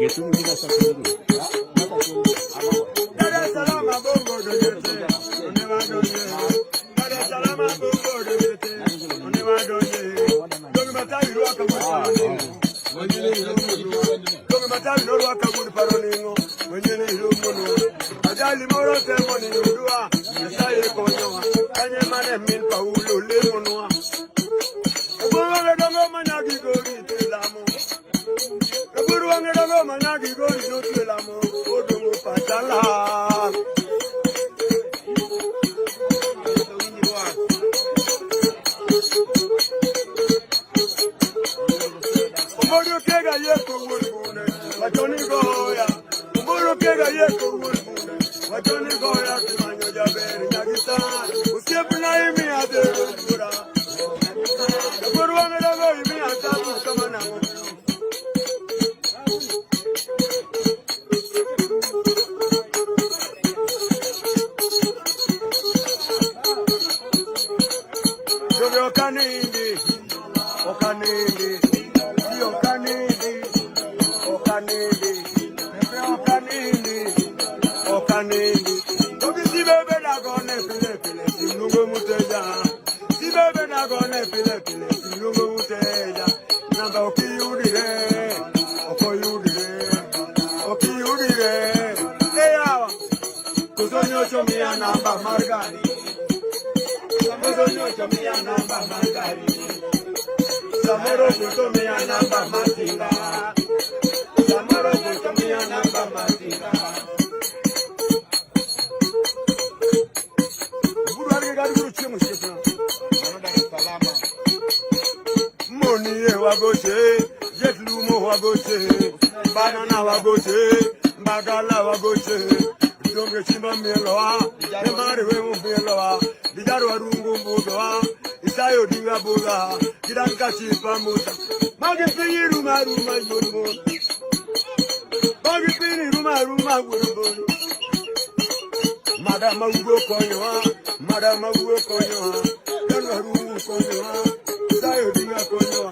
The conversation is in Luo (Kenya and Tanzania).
Dar es Salaam bongo donjete, onewadonje. Dar es Salaam bongo donjete, onewadonje. Donge matawi rwaka wuod paroningo, donge matawi norwaka wuod paroningo, wenyene iromono. Ajali moro temo ni yudwa, Nyasaye konyowa, kanye mane min Paulo lemonwa. Oburu wang'e dongo manyagi gori telamo. Oburu wang'e dongo manyagi gori notelamo. Odongo pachala. Omburu kega yeko wuod bune, wachoni goya. Omburu kega yeko wuod bune, wachoni goya kimanyo jaber nyagisa. Osiepna imiya dhero bura. Oburu wang'e dongo imiya tabu kama nang'o. Jogi okanindi, okanindi, ji okanindi, okanindi, pepe okanindi, okanindi. Jogi si bebe dagone pile pile, simlungo muteja. Si bebe dagone pile pile, simlungo muteja. Namba okiyudire, okoyudire, okiyudire. Eyawa, kusonyocho miya namba mar gari. Kusonyocho miya namba mar gari. Samoro kuso miya namba mar tinga. Samoro kuso miya namba mar tinga. Buru arge gari buru chiemo osiepna. Moni wagoche, Jet Lumo wagoche, Banana wagoche, Mbagala wagoche, Donge chimba mieloa, Nemari we mieloa, Dijaru warungu mbudoa, Isayo dinga buga, Kidanka chipa musa, Mage pinyi ruma ruma yormo, Mage pinyi ruma ruma yormo, Madama ugo konyoa, Madama ugo konyoa, Dijaru warungu konyoa, Isayo dinga konyoa.